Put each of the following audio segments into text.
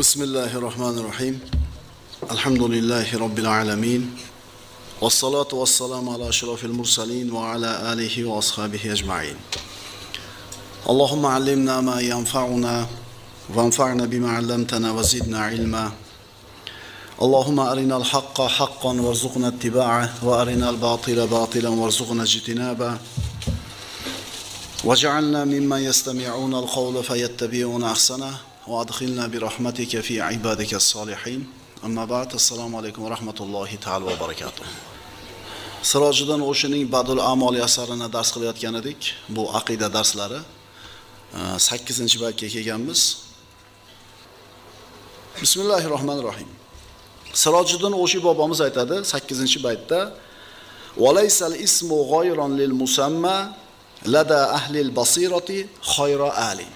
Bismillahirrohmanirrohim. Alhamdulillahi robbil alamin. Vassalatu vassalamu ala ashrafil mursalin va ala alihi va ashabihi ecmaîn. Allohumma allimna ma yanfa'una vanfa'na bima 'allamtana va zidna ilma. Allohumma arinal haqqa haqqan warzuqna ittiba'ah va arinal batila batilan warzuqna ijtinaba. Waj'alna mimman yastami'una al-qawla fayattabi'una ahsana va adkhilna bi rahmatika fi ibadika as-solihin. Amma ba'd. Assalomu alaykum va rahmatullohi ta'ala va barakatuh. Sirojiddin O'shining Badul A'mol asarini dars qilayotgan edik. Bu aqida darslari. 8-baytga kelganmiz. Bismillahirrohmanirrohim. Sirojiddin O'shi bobomiz aytadi 8-baytda: "Valaysal ismu g'oyran lil musamma lada ahlil basirati khayra ali."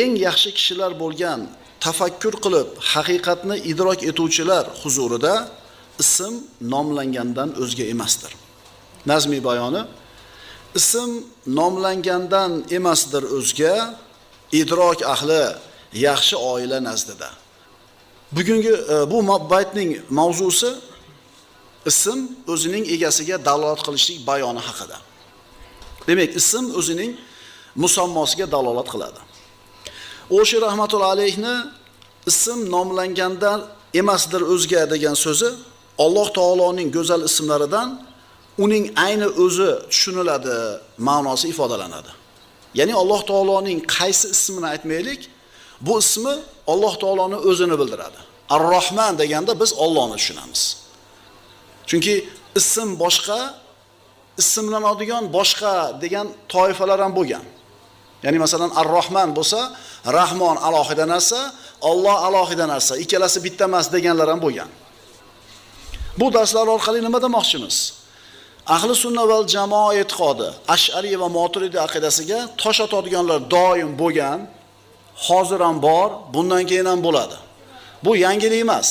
Eng yaxshi kishilar bo'lgan tafakkur qilib haqiqatni idrok etuvchilar huzurida ism nomlangandan o'zga emasdir. Nazmiy bayoni: ism nomlangandan emasdir o'zga, idrok ahli yaxshi oila nazdida. Bugungi bu baytning mavzusi ism o'zining egasiga dalolat qilishlik bayoni haqida. Demak, ism o'zining musammosiga dalolat qiladi. O'sha rahmatullohi alayhni ism nomlangandan emasdir o'zga degan so'zi Alloh taoloning go'zal ismlaridan uning ayni o'zi tushuniladi ma'nosi ifodalanadi. Ya'ni Alloh taoloning qaysi ismini aytmaylik, bu ismi Alloh taoloning o'zini bildiradi. Ar-Rahman deganda biz Allohni tushunamiz. Chunki ism boshqa, ismlanadigan boshqa degan toifalar ham bo'lgan. Ya'ni masalan Ar-Rahman bo'lsa, Rahmon alohida narsa, Alloh alohida narsa, ikkalasi bitta emas deganlar ham bo'lgan. Bu darslar orqali nima demoqchimiz? Ahli sunna val jamoa e'tiqodi, Ash'ari va Moturidi aqidasiga tosh otadiganlar doim bo'lgan, hozir ham bor, bundan keyin ham bo'ladi. Bu yangilik emas.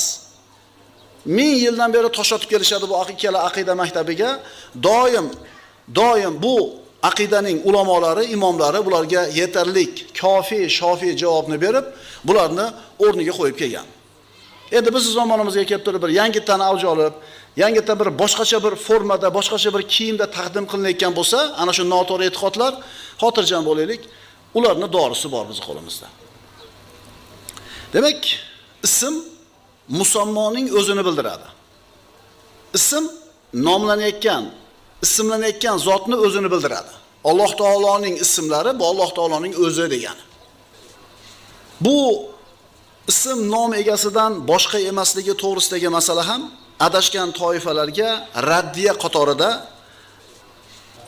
1000 yildan beri tosh otib kelishadi bu ikkala aqida maktabiga. Doim bu aqidaning ulamolari, imomlari bularga yetarlik, kofi, shofi javobni berib, bularni o'rniga qo'yib kelgan. Endi biz zamonimizga kelib turib bir yangidan avj olib, yangidan bir boshqacha bir formada, boshqacha bir kiyimda taqdim qilinayotgan bo'lsa, ana shu noto'g'ri e'tiqodlar, xotirjam bo'laylik, ularning dorisi bor bizning qo'limizda. Demak, ism musammoning o'zini bildiradi. Ism nomlanayotgan, ismlanayotgan zotni o'zini bildiradi. Alloh taoloning ismlari bu Alloh taoloning o'zi degani. Bu ism nom egasidan boshqa emasligi to'g'risidagi masala ham adashgan toifalarga raddiya qatorida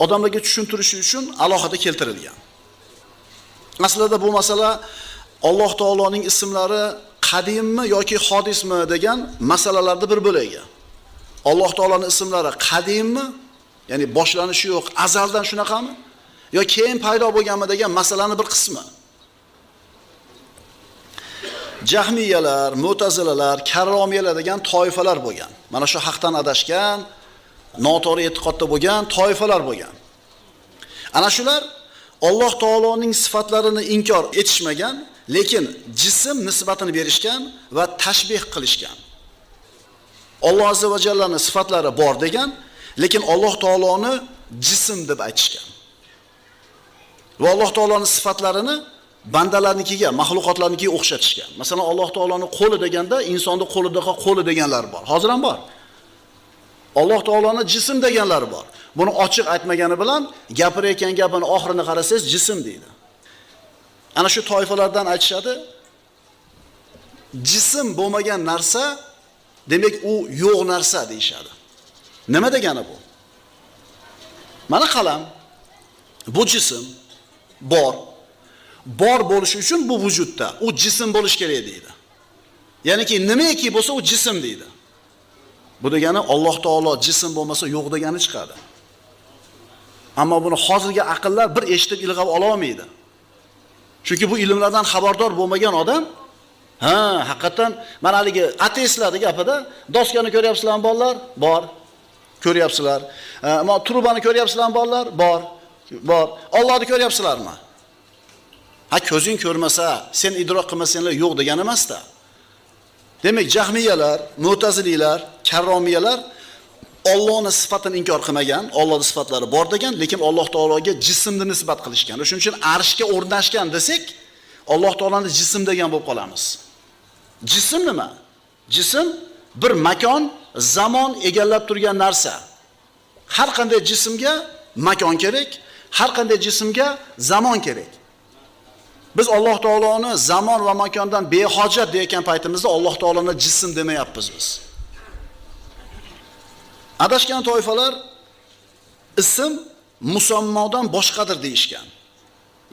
odamlarga tushuntirish uchun alohida keltirilgan. Aslida bu masala Alloh taoloning ismlari qadimmi yoki hodismi degan masalalarda bir bo'lagi. Alloh taoloning ismlari qadimmi, ya'ni boshlanishi yo'q, azaldan shunaqami yo keyin paydo bo'lganmi degan masalani bir qismi. Jahmiyalar, Mu'tazilalar, Karromiyalar degan toifalar bo'lgan. Mana shu haqdan adashgan, noto'g'ri e'tiqodda bo'lgan toifalar bo'lgan. Ana shular Alloh taoloning sifatlarini inkor etishmagan, lekin jism nisbatini berishgan va tashbih qilishgan. Alloh azza va jallaning sifatlari bor degan, lekin Alloh taoloni jism deb aytishgan. Va Alloh taoloning sifatlarini bandalarnikiga, mahluqotlarnikiga o'xshatishgan. Masalan, Alloh taoloning qo'li deganda insonning qo'lidaqa qo'li deganlar bor. Hozir ham bor. Alloh taoloni jism deganlar bor. Buni ochiq aytmagani bilan gapirayotgan gapini oxirini qarasangiz jism deydi. Ana shu toifalardan aytishadi, jism bo'lmagan narsa, demak u yo'q narsa deyishadi. Nima degani bu? Mana qalam, bu jism bor. Bor bo'lishi uchun bu vujudda u jism bo'lish kerak deydi. Ya'niki nimaiki bo'lsa u jism deydi. Bu degani Alloh taolo jism bo'lmasa yo'q degani chiqadi. Ammo buni hozirgi aqllar bir eshitib ilg'ab ola olmaydi. Chunki bu ilmlardan xabardor bo'lmagan odam, ha, haqiqatan mana haligi ateistlarning gapida doskani ko'ryapsizlarmi bolalar? Bor. Ko'ryapsizlar. Ammo trubani ko'ryapsizlarmi bolalar? Bor. Bor. Allohni ko'ryapsizlarmi? Ha, ko'zing ko'rmasa, sen idrok qilmasanglar yo'q degani emas-da. Demak, Jahmiyalar, Mu'tazililar, Karromiyalar Allohning sifatini inkor qilmagan, Allohning sifatlari bor degan, lekin Alloh taologa jismni nisbat qilishgan. Shuning uchun arshga o'rnashgan desak, Alloh taoloni jism degan bo'lib qolamiz. Jism nima? Jism bir makon, zamon egallab turgan narsa. Har qanday jismga makon kerak, har qanday jismga zamon kerak. Biz Alloh taoloni zamon va makondan behojat degan paytimizda Alloh taoloni jism demayapmiz biz. Adashgan toifalar ism musammodan boshqadir deyishgan.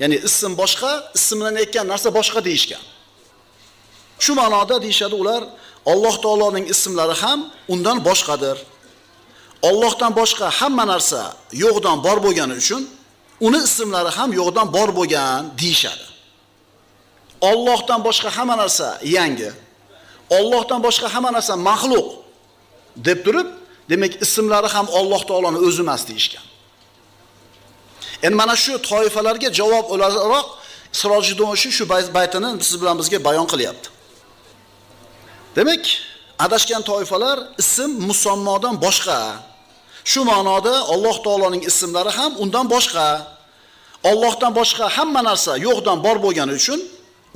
Ya'ni ism boshqa, ismlanayotgan narsa boshqa deyishgan. Shu ma'noda deyishadi ular, Alloh taoloning ismlari ham undan boshqadir. Allohdan boshqa hamma narsa yo'qdan bor bo'lgani uchun uni ismlari ham yo'qdan bor bo'lgan deyishadi. Allohdan boshqa hamma narsa yangi, Allohdan boshqa hamma narsa maxluq deb turib, demak ismlari ham Alloh taoloning o'zi emas deyishgan. Endi mana shu toifalarga javob o'laroq Sirojiddin O'shi shu baytini siz bilan bizga bayon qilyapti. Demak, adashgan toifalar ism musammodan boshqa. Shu ma'noda Alloh taoloning ismlari ham undan boshqa. Allohdan boshqa hamma narsa yo'qdan bor bo'lgani uchun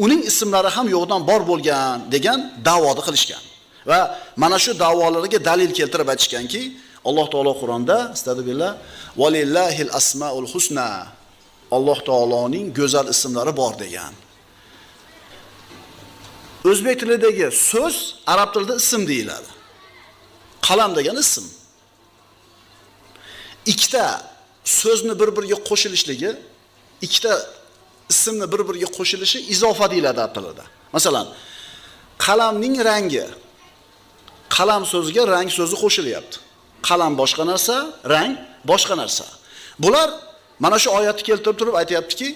uning ismlari ham yo'qdan bor bo'lgan degan da'voni qilishgan. Va mana shu da'volarga dalil keltirib aytishganki, Alloh taolo Qur'onda astagfirullah valillahil asmaul husna, Alloh taoloning go'zal ismlari bor degan. O'zbek tilidagi so'z arab tilida ism deyiladi. Qalam degan ism. Ikkita so'zni bir-biriga qo'shilishligi, ikkita ismni bir-biriga qo'shilishi izofa deyiladi arab tilida. Masalan, qalamning rangi. Qalam so'ziga rang so'zi qo'shilyapti. Qalam boshqa narsa, rang boshqa narsa. Bular mana shu oyatni keltirib turib aytayaptiki,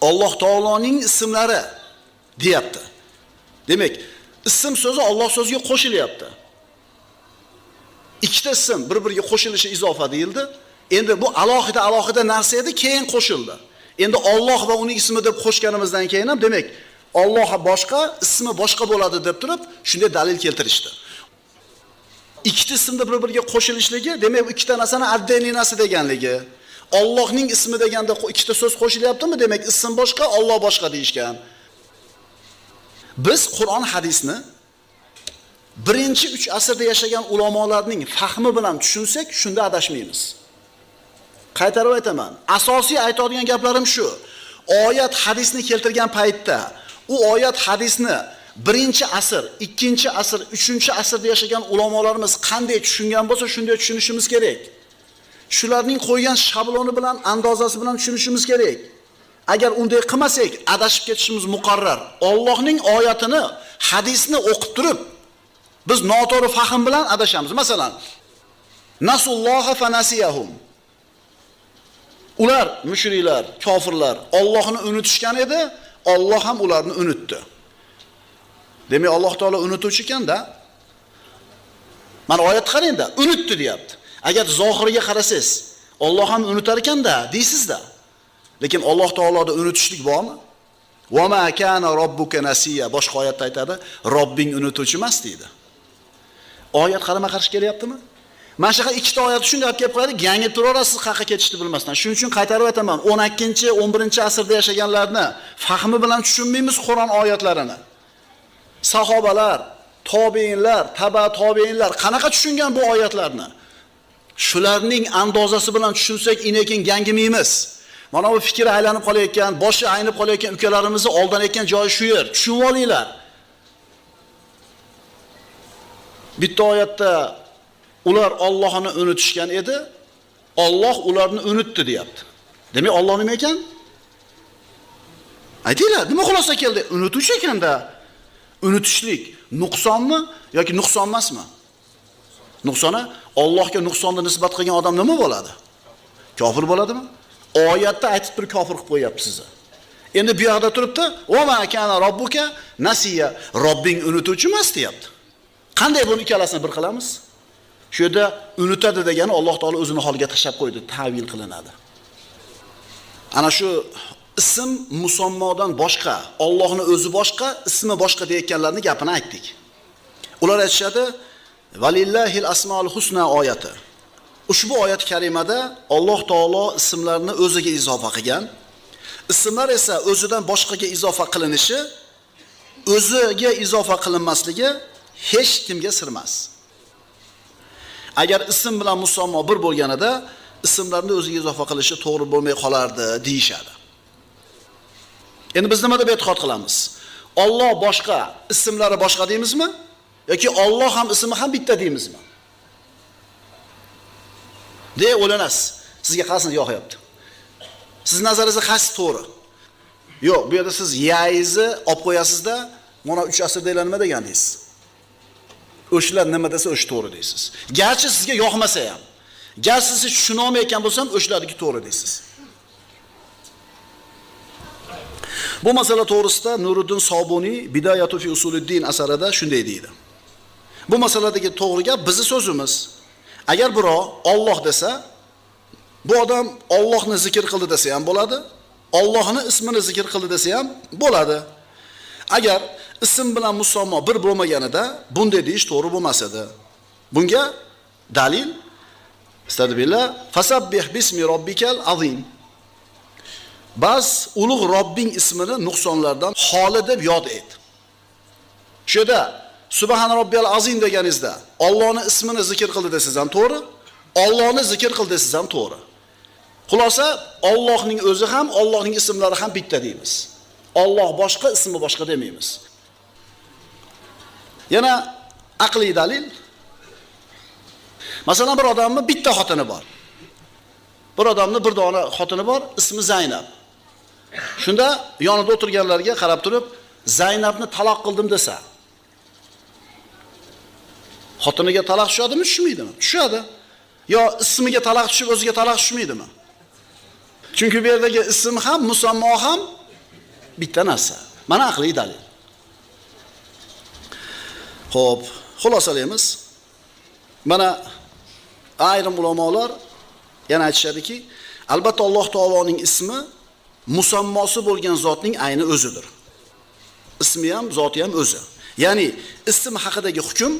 Alloh taoloning ismlari deyapti. Demak, ism so'zi Alloh so'ziga qo'shilyapti. Ikkita ism bir-biriga qo'shilishi izofa deyildi. Endi bu alohida alohida narsa edi, keyin qo'shildi. Endi Alloh va uning ismi deb qo'shganimizdan keyin ham demak, Alloh boshqa, ismi boshqa bo'ladi deb turib, shunday dalil keltirishdi. Ikkita ismni bir-biriga qo'shilishligi, demak, ikkita narsani отдельный narsa deganligi. Allohning ismi deganda ikkita so'z qo'shilyaptimi? Demak, ism boshqa, Alloh boshqa deyishgan. Biz Qur'on hadisni birinchi 3 asrda yashagan ulamolarning fahmi bilan tushunsak, shunda adashmaymiz. Qaytarib aytaman. Asosiy aytadigan gaplarim shu. Oyat hadisni keltirgan paytda u oyat hadisni birinchi asr, ikkinchi asr, uchinchi asrda yashagan ulamolarimiz qanday tushungan bo'lsa, shunday tushunishimiz kerak. Shularning qo'ygan shabloni bilan, andozasi bilan tushunishimiz kerak. Agar unday qilmasak, adashib ketishimiz muqarrar. Allohning oyatini, hadisni o'qib turib, biz noto'g'ri fahm bilan adashamiz. Masalan, nasulloha fanasiyahum. Ular mushriklar, kofirlar Allohni unutishgan edi, Alloh ham ularni unutdi. Demak, Alloh taolo unutuvchi ekanda. Mana oyat qarang-da, unutdi deyapti. Agar zohiriga qarasangiz, Alloh ham unutar ekanda deysizda. Lekin Alloh taoloda unutishlik bormi? Va ma kana robbuka nasiya, boshqa oyatda aytadi, Robbing unutuvchi emas deydi. Oyat qarama-qarshi kelyaptimi? Mana shunaqa ikkita oyat shunday olib kelib qo'yadi, gangib turaverasiz, qayerga ketishni bilmasdan. Shuning uchun qaytarib aytaman, 12-chi, 11-asrda yashaganlarni fahmi bilan tushunmaymiz Qur'on oyatlarini. Sahobalar, tobiinlar, taba tobiinlar qanaqa tushungan bu oyatlarni? Shularning andozasi bilan tushunsak, inekin gangimaymiz. Mana bu fikri aylanib qolayotgan, boshi aynib qolayotgan ukalarimizni oldanayotgan joyi shu yer. Tushunib olinglar. Bitta oyatda ular Allohni unutishgan edi, Alloh ularni unutdi deyapti. Demak, Alloh nima ekan? Aytinglar, nima xulosa keldi? Unutuvchi ekanda. Unutishlik nuqsonmi yoki nuqson emasmi? Nuqsoni Allohga nuqsonni nisbat qilgan odam nima bo'ladi? Kofir bo'ladimi? Oyatda aytib turib kofir qilib qo'yapti sizni. Endi bu yoqda turibdi, "Va ma kana robbuka nasiya", Robbing unutuvchi emas deyapti. Qanday buni ikkalasini bir qilamiz? Shu yerda unutadi degani Alloh taolo o'zini holiga tashlab qo'ydi, ta'vil qilinadi. Ana shu Ism musammodan boshqa, Allohning o'zi boshqa, ismi boshqa deyotganlarning gapini aytdik. Ular aytishadi: "Valillahil asmaul husna" oyati. Ushbu oyat karimada Alloh taolo ismlarni o'ziga izofa qilgan. Ismlar esa o'zidan boshqaga izofa qilinishi, o'ziga izofa qilinmasligi hech kimga sir emas. Agar ism bilan musammo bir bo'lganida, ismlarni o'ziga izofa qilishi to'g'ri bo'lmay qolardi deyishadi. Endi biz nima deb e'tiqod qilamiz? Alloh boshqa, ismlari boshqa deymizmi? Yoki Alloh ham ismi ham bitta deymizmi? De o'ylanasiz. Sizga qaysini yoqyapti? Siz nazaringizda qaysi to'g'ri? Yo'q, bu yerda siz yayingizni olib qo'yasizda, mana 3 asrdagilar nima degan deysiz. O'shalar nima desa o'sha to'g'ri deysiz. Garchi sizga yoqmasa ham, garchi siz tushuna olmayotgan bo'lsa ham o'shalarniki to'g'ri deysiz. Bu masala to'g'risida Nuriddin Sobuniy Bidayatu fi usuliddin asarida shunday deydi. Bu masaladagi to'g'ri gap bizi so'zimiz. Agar birov Alloh desa, bu odam Allohni zikr qildi desa ham bo'ladi, Allohning ismini zikr qildi desa ham bo'ladi. Agar ism bilan musammo bir bo'lmaganida bunday deyish to'g'ri bo'lmas edi. Bunga dalil istadbillah fasabbih bismi robbikal azim. Bas ulug' Robbing ismini nuqsonlardan xoli deb yod et. Shu yerda Subhan robbiyal azim deganingizda Allohning ismini zikr qildi desangiz ham to'g'ri, Allohni zikr qildi desangiz ham to'g'ri. Xulosa, Allohning o'zi ham, Allohning ismlari ham bitta deymiz. Alloh boshqa, ismi boshqa demaymiz. Yana aqliy dalil. Masalan, bir odamning bitta xotini bor. Bir odamning bir dona xotini bor, ismi Zaynab. Shunda yonida o'tirganlarga qarab turib, Zaynabni taloq qildim desa, xotiniga taloq tushadimi, tushmaydimi? Tushadi. Yo ismiga taloq tushib, o'ziga taloq tushmaydimi? Chunki bu yerdagi ism ham, musammo ham bitta narsa. Mana aqliy dalil. Xo'p, xulosalaymiz. Mana ayrim ulamolar yana aytishadiki, albatta Alloh taoloning ismi musammosi bo'lgan zotning ayni o'zidir. Ismi ham, zoti ham o'zi. Ya'ni ism haqidagi hukm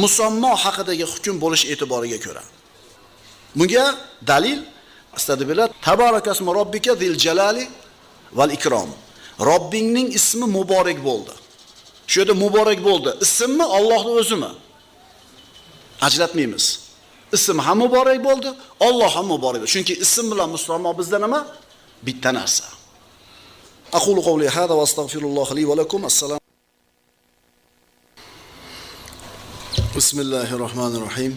musammo haqidagi hukm bo'lish e'tiboriga ko'ra. Bunga dalil astagfirullah tabarakasmu robbika zil jalali val ikrom. Robbingning ismi muborak bo'ldi. Shu yerda muborak bo'ldi. Ismmi, Allohning o'zimi? Ajratmaymiz. Ism ham muborak bo'ldi, Alloh ham muborak bo'ldi. Chunki ism bilan musammo bizda nima? Bitta narsa. Aqulu qawli hada va astagfirulloh li va lakum. Assalom. Bismillahirrohmanirrohim.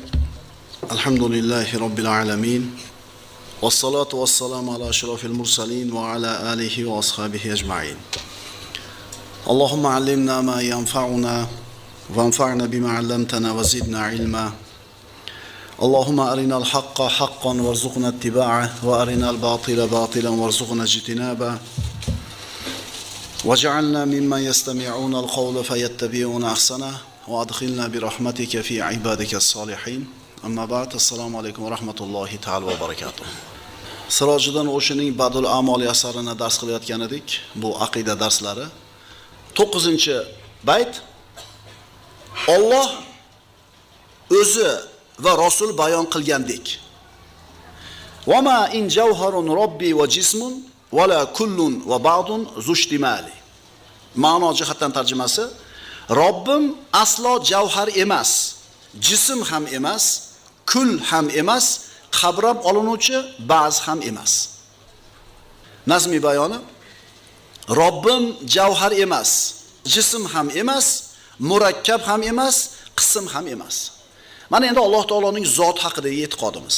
Alhamdulillahi robbil alamin. Vassalatu vassalamu ala ashrafil mursalin va ala alihi va ashabihi ajma'in. Allohumma allimna ma yanfa'una vanfa'na bima 'allamtana va zidna ilma. Allohumma arinal haqqa haqqan warzuqna ittiba'ahu va arinal batila batilan warzuqna ijtinaba. Waj'alna mimman yastami'una al-qawla fayattabi'una ahsana va adkhilna bi rahmatika fi ibadika as-solihin. Amma ba'd. Assalomu alaykum va rahmatullohi ta'ala va barakatuh. Sirojiddin O'shining Badul Amoli asarini dars qilayotgan edik. Bu aqida darslari. 9-bayt. Alloh o'zi va Rasul bayon qilgandek. Va ma in jawharun robbi va jismun va la kullun va ba'dun zushtimali. Ma'no jihatdan tarjimasi: Robbim aslo javhar emas, jism ham emas, kul ham emas, qabrab olinuvchi ba'z ham emas. Nazmiy bayoni: Robbim javhar emas, jism ham emas, murakkab ham emas, qism ham emas. Mana endi Alloh taoloning zot haqidagi e'tiqodimiz.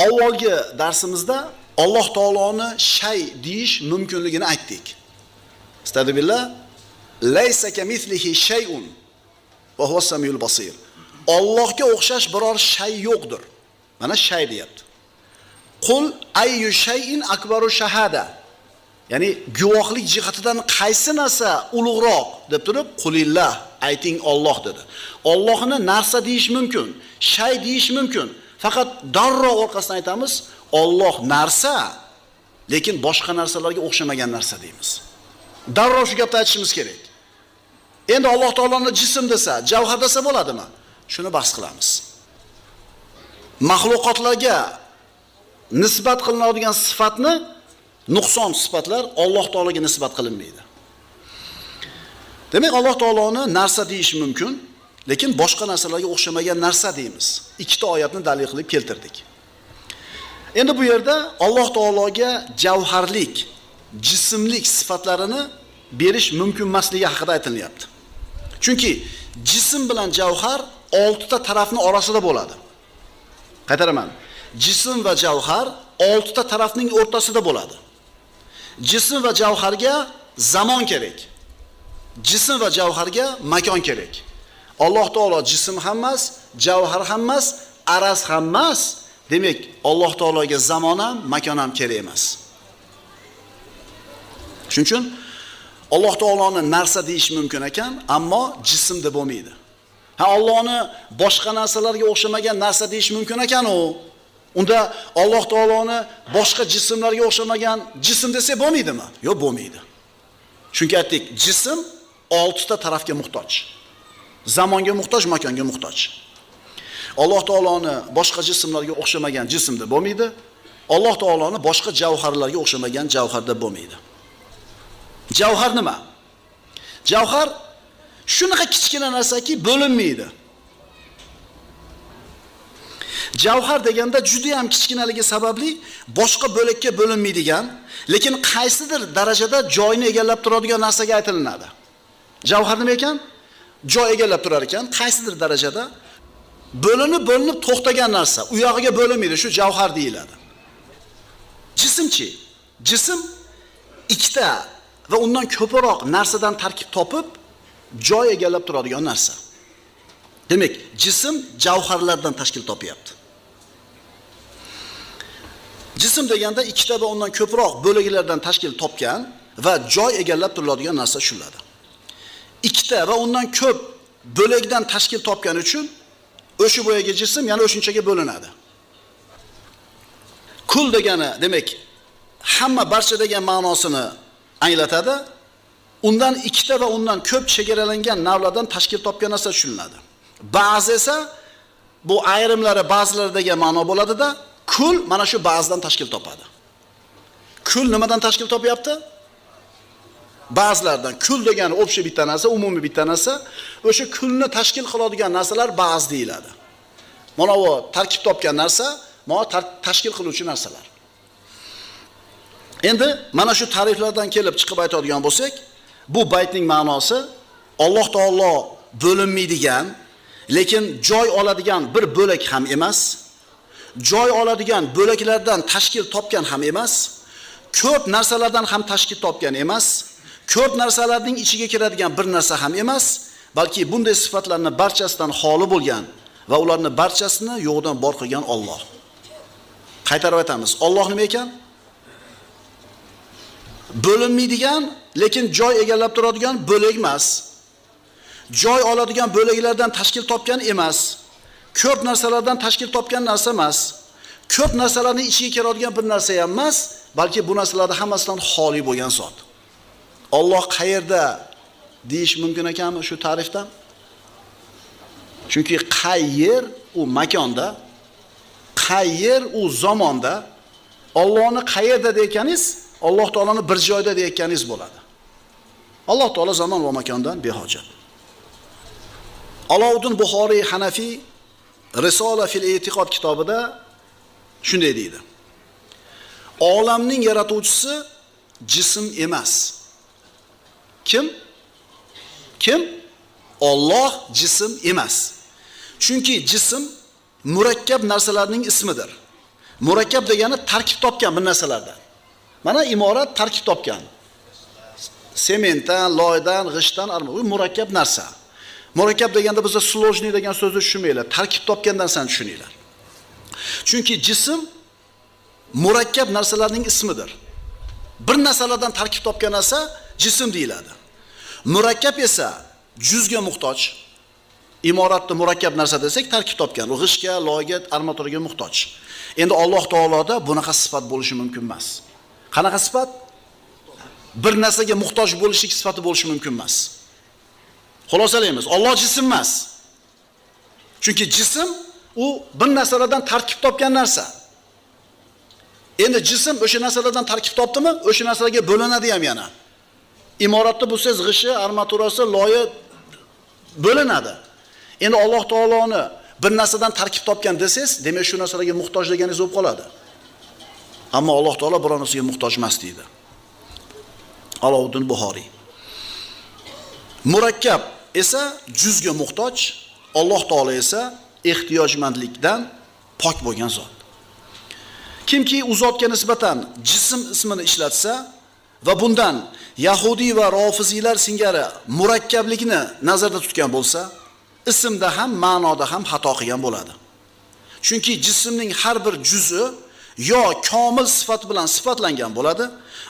Avvalgi darsimizda Alloh taoloni shay deyish mumkinligini aytdik. Astagfirullah, laysa kamithlihi shay'un va huwas samiul basir. Allohga o'xshash biror shay yo'qdir. Mana shay deyapti. Qul ayyu shay'in akbaru shahada. Ya'ni guvohlik jihatidan qaysi narsa ulug'roq deb turib, qulillah, ayting Alloh dedi. Allohni narsa deyish mumkin, shay deyish mumkin. Faqat darrov orqasidan aytamiz, Alloh narsa, lekin boshqa narsalarga o'xshamagan narsa deymiz. Darrov shu gapni aytishimiz kerak. Endi Alloh taoloni jism desa, javhar desa bo'ladimi? Shuni bahs qilamiz. Maxluqotlarga nisbat qilinadigan sifatni nuqson sifatlar Alloh taologa nisbat qilinmaydi. Demak, Alloh taoloni narsa deyish mumkin, lekin boshqa narsalarga o'xshamagan narsa deymiz. Ikkita oyatni dalil qilib keltirdik. Endi bu yerda Alloh taologa javharlik, jismlik sifatlarini berish mumkin emasligi haqida aytilyapti. Chunki jism bilan javhar 6 ta tarafning orasida bo'ladi. Qaytaraman. Jism va javhar 6 ta tarafning o'rtasida bo'ladi. Jism va javharga zamon kerak. Jism va javharga makon kerak. Alloh taolo jism ham emas, javhar ham emas, araz ham emas. Demak, Alloh taologa zamon ham, makon ham kerak emas. Shuning uchun Alloh taoloni narsa deyish mumkin ekan, ammo jism deb bo'lmaydi. Ha, Allohni boshqa narsalarga o'xshamagan narsa deyish mumkin ekan u. Unda Alloh taoloni boshqa jismlarga o'xshamagan jism desa bo'lmaydimi? Yo'q, bo'lmaydi. Chunki aytdik, jism 6 ta tarafga muhtoj. Zamonga muhtoj, makonga muhtoj. Alloh taoloni boshqa jismlarga o'xshamagan jism deb bo'lmaydi. Alloh taoloni boshqa javharlarga o'xshamagan javhar deb bo'lmaydi. Javhar nima? Javhar shunaqa kichkina narsaki bo'linmaydi. Javhar deganda juda ham kichkinaligi sababli boshqa bo'lakka bo'linmaydigan, lekin qaysidir darajada joyini egallab turadigan narsaga aytilinadi. Javhar nima ekan? Joy egallab turar ekan, qaysidir darajada bo'linib-bo'linib to'xtagan narsa, u yog'iga bo'linmaydi, shu javhar deyiladi. Jismchi? Jism ikkita va undan ko'proq narsadan tarkib topib, joy egallab turadigan narsa. Demak, jism javharlardan tashkil topyapti. Jism deganda ikkita va undan ko'proq bo'laklardan tashkil topgan va joy egallab turadigan narsa tushuniladi. Ikkita va undan ko'p bo'lakdan tashkil topgani uchun o'sha bo'yaga jism yana o'shunchaga bo'linadi. Kul degani demak hamma barcha degan ma'nosini anglatadi. Undan ikkita va undan ko'p chegaralangan navlardan tashkil topgan narsa tushuniladi. Ba'zi esa bu ayrimlari ba'zilari degan ma'no bo'ladida, kul mana shu ba'zidan tashkil topadi. Kul nimadan tashkil topyapti? Ba'zilardan. Kul degani общий bitta narsa, umumiy bitta narsa. O'sha kulni tashkil qiladigan narsalar ba'z deyiladi. Mana bu tarkib topgan narsa, mana tashkil qiluvchi narsalar. Endi mana shu ta'riflardan kelib chiqib aytadigan bo'lsak, bu baytning ma'nosi Alloh taolo bo'linmaydigan, lekin joy oladigan bir bo'lak ham emas, joy oladigan bo'laklardan tashkil topgan ham emas, ko'p narsalardan ham tashkil topgan emas, ko'p narsalarning ichiga kiradigan bir narsa ham emas, balki bunday sifatlarni barchasidan xoli bo'lgan va ularni barchasini yo'qdan bor qilgan Alloh. Qaytarib aytamiz, Alloh nima ekan? Bo'linmaydigan, lekin joy egallab turadigan bo'lak emas. Joy oladigan bo'laklardan tashkil topgan emas. Ko'p narsalardan tashkil topgan narsa emas. Ko'p narsalarning ichiga kiradigan bir narsa ham emas, balki bu narsalarning hammasidan xoli bo'lgan zot. Alloh qayerda deyish mumkin ekanmi shu ta'rifdan? Chunki qayer u makonda, qayer u zamonda, Allohni qayerda deyotganingiz, Alloh taoloni bir joyda deyotganingiz bo'ladi. Alloh taolo zamon va makondan behojat. Alovuddin Buxoriy Hanafiy Risola fil i'tiqod kitobida shunday deydi. Olamning yaratuvchisi jism emas. Kim? Kim? Alloh jism emas. Chunki jism murakkab narsalarning ismidir. Murakkab degani tarkib topgan bir narsalardan. Mana imorat tarkib topgan. Sementdan, loydan, g'ishtdan, bu murakkab narsa. Murakkab deganda bizda сложный degan so'zni tushunmanglar, tarkib topgan narsani tushuninglar. Chunki jism murakkab narsalarning ismidir. Bir narsalardan tarkib topgan narsa jism deyiladi. Murakkab esa juzga muhtoj. Imoratni murakkab narsa desak tarkib topgan, u g'ishtga, loyga, armaturaga muhtoj. Endi Alloh taoloda bunaqa sifat bo'lishi mumkin emas. Qanaqa sifat? Bir narsaga muhtoj bo'lishlik sifati bo'lishi mumkin emas. Xulosalaymiz, Alloh jism emas. Chunki jism u bir narsalardan tarkib topgan narsa. Endi jism o'sha narsalardan tarkib topdimi, o'sha narsalarga bo'linadi ham yana. Imoratda bo'lsangiz g'ishi, armaturasi, loyi bo'linadi. Endi Alloh taoloni bir narsadan tarkib topgan desangiz, demak shu narsalarga muhtoj deganingiz bo'lib qoladi. Ammo Alloh taolo biror narsaga muhtoj emas deydi. Alovuddin Buxoriy. Murakkab esa juzga muhtoj, Alloh taolo esa ehtiyojmandlikdan pok bo'lgan zot. Kimki u zotga nisbatan jism ismini ishlatsa va bundan Yahudi va Rofiziylar singari murakkablikni nazarda tutgan bo'lsa, ismda ham ma'noda ham xato qilgan bo'ladi. Chunki jismning har bir juzi yo komil sifat bilan sifatlangan bo'ladi.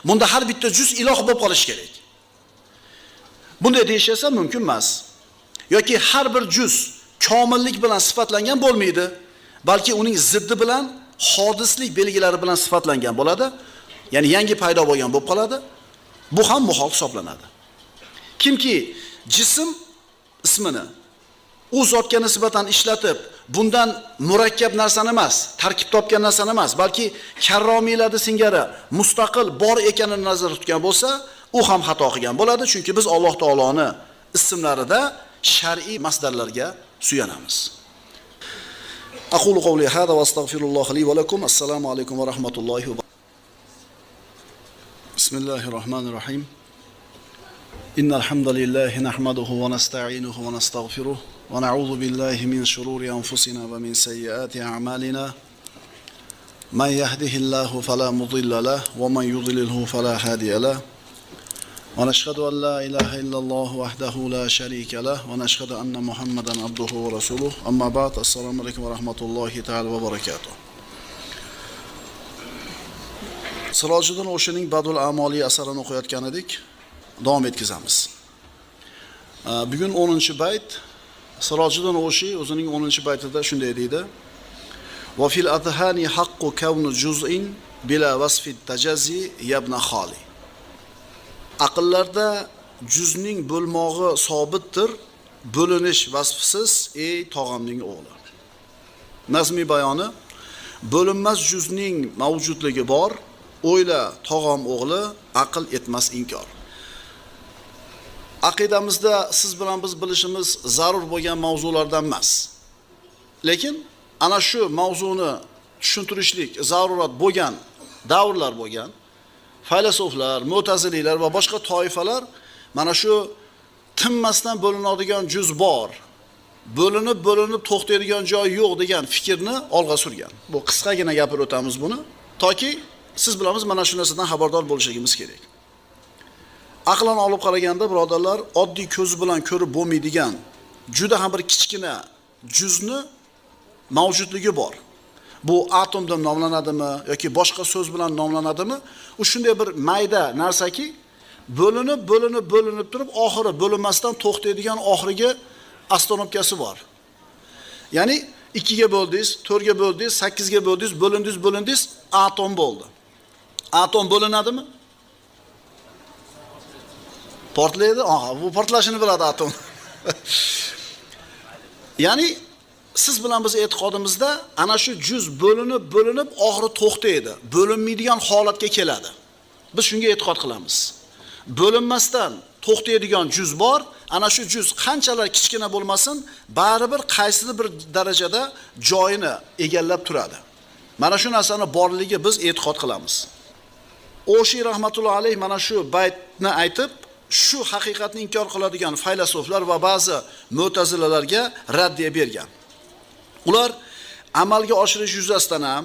Bunda har bitta juz iloh bo'lib qolishi kerak. Bunday deyish esa mumkin emas. Yoki har bir juz komillik bilan sifatlangan bo'lmaydi, balki uning ziddi bilan hodislik belgilari bilan sifatlangan bo'ladi. Ya'ni yangi paydo bo'lgan bo'lib qoladi. Bu ham muhol hisoblanadi. Kimki jism ismini u zotga nisbatan ishlatib, bundan murakkab narsani emas, tarkib topgan narsani emas, balki karromiylarni singari mustaqil bor ekanini nazarda tutgan bo'lsa, u ham xato qilgan bo'ladi, chunki biz Alloh taoloni ismlarida shar'iy masdarlarga suyanamiz. Aqulu qawli hada va astagfirulloh li va lakum. Assalomu alaykum va rahmatullohi va Bismillahirrohmanirrohim. Innal hamdalillahi nahmaduhu va nasta'inuhu va nastag'firuh va na'udzu billahi min shururi anfusina va min sayyiati a'malina. Man yahdihillahu fala mudilla lahu va man yudlilhu fala hadiya lahu. Va nashhadu an la ilaha illalloh wahdahu la sharika lahu va nashhadu anna Muhammadan abduhu va rasuluh. Amma ba'd. Assalomu alaykum va rahmatullohi ta'ala va barakatuh. Sirojiddin O'shining Badul Amoli asarini o'qiyotgan edik. Davom etkazamiz. Bugun 10-bayt. Sirojiddin O'shi o'zining 10-baytida shunday deydi: Va fil adhani haqqu kawnu juz'in bila vasfi tajazzi yabna xoli. Aqllarda juzning bo'lmog'i sobitdir, bo'linish vasfsiz, ey tog'amning o'g'li. Nazmiy bayoni: bo'linmas juzning mavjudligi bor, o'yla tog'am o'g'li, aql etmas inkor. Aqidamizda siz bilan biz bilishimiz zarur bo'lgan mavzulardan emas. Lekin ana shu mavzuni tushuntirishlik zarurat bo'lgan davrlar bo'lgan. Faylasuflar, mu'taziliylar va boshqa toifalar mana shu tinmasdan bo'linadigan juz bor, bo'linib bo'linib to'xtaydigan joyi yo'q degan fikrni olg'a surgan. Bu qisqagina gapirib o'tamiz buni, toki siz bilan biz mana shu narsadan xabardor bo'lishimiz kerak. Aqlan olib qaraganda birodarlar, oddiy ko'z bilan ko'rib bo'lmaydigan juda ham bir kichkina juzni mavjudligi bor. Bu atom deb nomlanadimi yoki boshqa so'z bilan nomlanadimi? U shunday bir mayda narsaki, bo'linib bo'linib bo'linib turib oxiri bo'linmasdan to'xtaydigan oxirgi ostanovkasi bor. Ya'ni 2ga bo'ldingiz, 4ga bo'ldingiz, 8ga bo'ldingiz, bo'lindingiz, bo'lindingiz, atom bo'ldi. Atom bo'linadimi? Portlaydi. Aha, bu portlashini biladi atom. Ya'ni siz bilan biz e'tiqodimizda ana shu juz bo'linib bo'linib oxiri to'xtaydi, bo'linmaydigan holatga keladi. Biz shunga e'tiqod qilamiz. Bo'linmasdan to'xtaydigan juz bor, ana shu juz qanchalar kichkina bo'lmasin, baribir qaysidir bir darajada joyini egallab turadi. Mana shu narsani borligi biz e'tiqod qilamiz. O'shi rahmatullohi alayhi mana shu baytni aytib, shu haqiqatni inkor qiladigan faylasuflar va ba'zi mu'tazilalarga raddiya bergan. Ular amalga oshirish yuzasidan ham,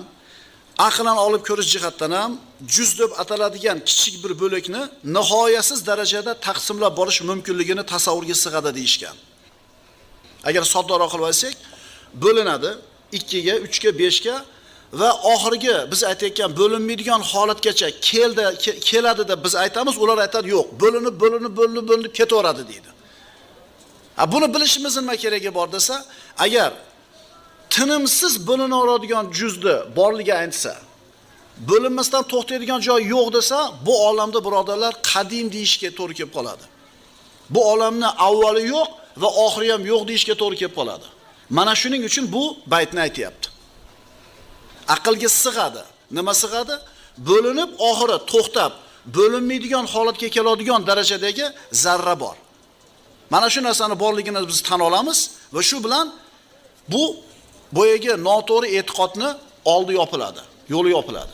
aqlan olib ko'rish jihatdan ham juz deb ataladigan kichik bir bo'lakni nihoyasiz darajada taqsimlab borish mumkinligini tasavvurga sig'adi deyishgan. Agar soddaroq qilib olsak, bo'linadi 2ga, 3ga, 5ga va oxirgi biz aytayotgan bo'linmaydigan holatgacha keldi, keladi deb biz aytamiz, ular aytadi yo'q, bo'linib, bo'linib, bo'linib, bo'linib ketaveradi deydi. Ha, buni bilishimiz nima keragi bor desa, agar tinimsiz bo'linaveradigan juzni borligi aytsa, Bo'linmasdan to'xtaydigan joy yo'q desa, bu olamda birodarlar qadim deyishga to'g'ri kelib qoladi. Bu olamni avvali yo'q va oxiri ham yo'q deyishga to'g'ri kelib qoladi. Mana shuning uchun bu baytni aytayapti. Aqlga sig'adi. Nima sig'adi? Bo'linib oxiri to'xtab, bo'linmaydigan holatga keladigan darajadagi zarra bor. Mana shu narsani borligini biz tan olamiz va shu bilan bu boyagi noto'g'ri e'tiqodni oldi yopiladi, yo'li yopiladi.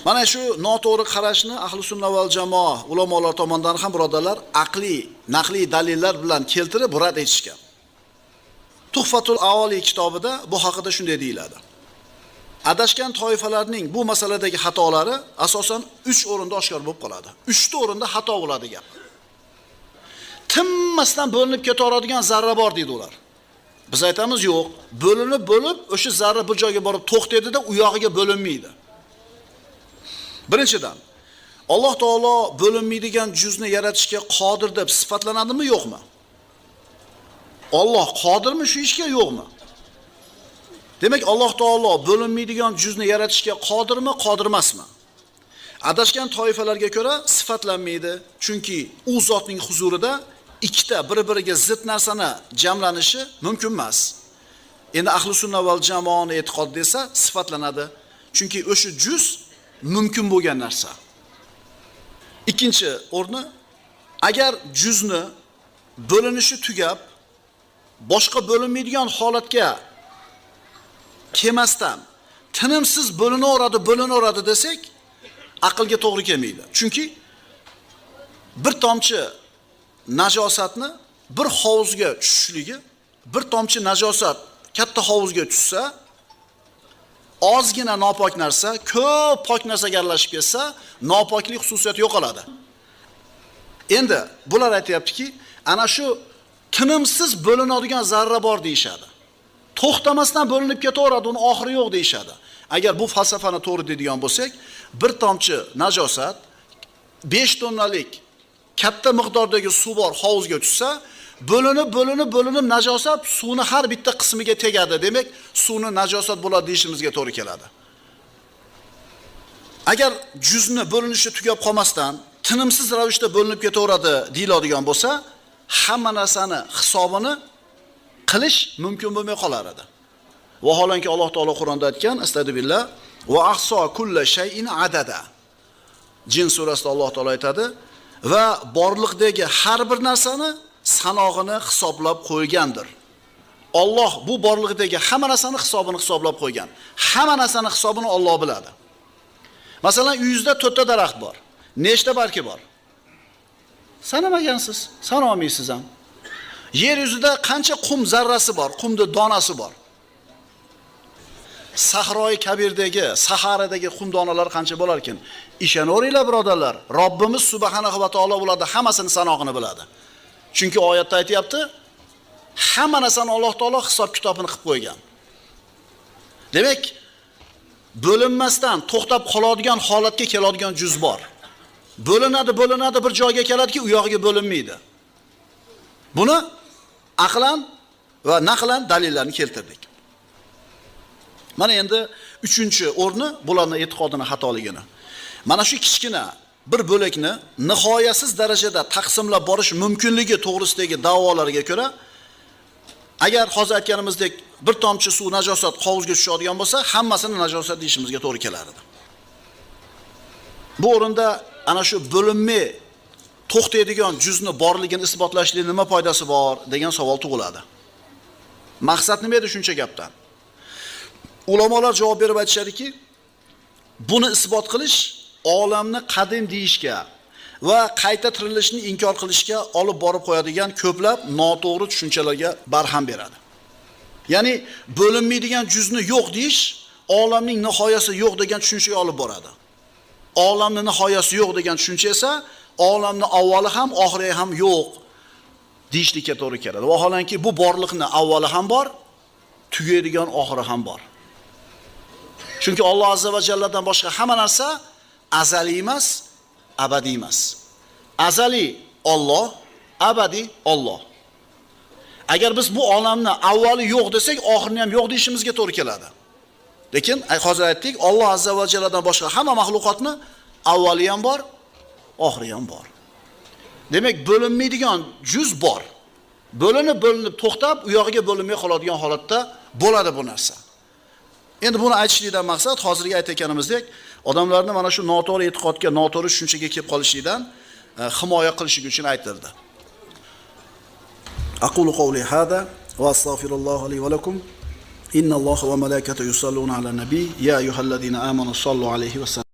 Mana shu noto'g'ri qarashni ahli sunna val jamoa ulamolar tomonidan ham birodarlar aqliy, naqliy dalillar bilan keltirib rad etishgan. Tuhfatul Avoli kitobida bu haqida shunday deyiladi. Adashgan toifalarning bu masaladagi xatolari asosan 3 o'rinda oshkor bo'lib qoladi. 3 ta o'rinda xato bo'ladi gap. Tinmasdan bo'linib ketaveradigan zarra bor deydi ular. Biz aytamiz yo'q, bo'linib bo'lib o'sha zarra bir joyga borib to'xtaydi-da, u yog'iga bo'linmaydi. Birinchidan, Alloh taolo bo'linmaydigan juzni yaratishga qodir deb sifatlanadimi, yo'qmi? Alloh qodirmi shu ishga, yo'qmi? Demak, Alloh taolo bo'linmaydigan juzni yaratishga qodirmi, qodir emasmi? Adashgan toifalarga ko'ra sifatlanmaydi, chunki u zotning huzurida ikkita bir-biriga zid narsani jamlanishi mumkin emas. Endi ahli sunna val jamoani e'tiqod desa sifatlanadi, chunki o'sha juz mumkin bo'lgan narsa. Ikkinchi o'rni, agar juzni bo'linishi tugab, boshqa bo'linmaydigan holatga kelmasdan tinimsiz bo'linaveradi, bo'linaveradi desak, aqlga to'g'ri kelmaydi. Chunki bir tomchi najosatni bir hovuzga tushishligi, bir tomchi najosat katta hovuzga tushsa, ozgina nopok narsa ko'p pok narsaga aralashib ketsa, nopoklik xususiyati yo'qoladi. Endi bular aytayaptiki, ana shu tinimsiz bo'linadigan zarra bor deyishadi. To'xtamasdan bo'linib ketaveradi, uni oxiri yo'q deyishadi. Agar bu falsafani to'g'ri deydigan bo'lsak, bir tomchi najosat 5 tonnalik katta miqdordagi suv bor hovuzga tushsa, bo'linib bo'linib bo'linib najosat suvni har bitta qismiga tegadi. Demak, suvni najosat bo'ladi deyishimizga to'g'ri keladi. Agar juzni bo'linishi tugab qolmasdan tinimsiz ravishda bo'linib ketaveradi deyiladigan bo'lsa, hamma narsani hisobini qilish mumkin bo'lmay qolar edi. Vaholanki Alloh taolo Qur'onda aytgan, astagfirullah, va ahso kulla shay'in adada. Jin surasida Alloh taolo aytadi, va borliqdagi har bir narsani sanog'ini hisoblab qo'ygandir. Alloh bu borliqdagi hamma narsani hisobini hisoblab qo'ygan. Hamma narsani hisobini Alloh biladi. Masalan, uyingizda 4 ta daraxt bor. Nechta barki bor? Sanamagansiz, sana olmaysiz ham. Yer yuzida qancha qum zarrasi bor, qumning donasi bor. Sahroi Kabirdagi, Saharadagi qum donalari qancha bo'lar ekan? Ishonaveringlar birodarlar, Robbimiz subhanahu va taolo ularning hammasini sanog'ini biladi. Chunki oyatda aytayapti, hamma narsani Alloh taolo hisob kitobini qilib qo'ygan. Demak, bo'linmasdan to'xtab qoladigan holatga keladigan juz bor. Bo'linadi, bo'linadi, bir joyga keladiki, u yog'iga bo'linmaydi. Buni aqlan va naqlan dalillarni keltirdik. Mana endi 3-o'rni bularning e'tiqodini xatoligini. Mana shu kichkina bir bo'lakni nihoyasiz darajada taqsimlab borish mumkinligi to'g'risidagi da'volarga ko'ra, agar hozir aytganimizdek bir tomchi suv najosat hovuzga tushadigan bo'lsa, hammasini najosat deyishimizga to'g'ri kelar edi. Bu o'rinda ana shu bo'linmay to'xtaydigan juzni borligini isbotlashlik nima foydasi bor degan savol tug'iladi. Maqsad nima edi shuncha gapdan? Ulamolar javob berib aytishadiki, buni isbot qilish olamni qadim deyishga va qayta tirilishni inkor qilishga olib borib qo'yadigan ko'plab noto'g'ri tushunchalarga barham beradi. Ya'ni bo'linmaydigan juzni yo'q deyish olamning nihoyasi yo'q degan tushunchaga olib boradi. Olamning nihoyasi yo'q degan tushuncha esa olamning avvali ham oxiri ham yo'q deyishlikka to'g'ri keladi. Vaholanki bu borliqning avvali ham bor, tugaydigan oxiri ham bor. Chunki Alloh azza va jalladan boshqa hamma narsa azaliy emas, abadiy emas. Azaliy Alloh, abadiy Alloh. Agar biz bu olamni avvali yo'q desak, oxirini ham yo'q deyishimizga to'g'ri keladi. Lekin hozir aytdik, Alloh azza va jalladan boshqa hamma maxluqotni avvali ham bor, oxiri ham bor. Demak, bo'linmaydigan juz bor. Bo'linib to'xtab, u yog'iga bo'linmay qoladigan holatda bo'ladi bu narsa. Endi buni aytishlikdan maqsad hozirgi aytganimizdek, odamlarni mana shu noto'g'ri e'tiqodga, noto'g'ri tushunchaga kelib qolishlikdan himoya qilish uchun aytildi. Aqulu qawli hada va astagfirulloh li va lakum. Innalloha va malaikatahu yusalluna alan nabiy ya ayyuhallazina amanu sallu alayhi va sallimu.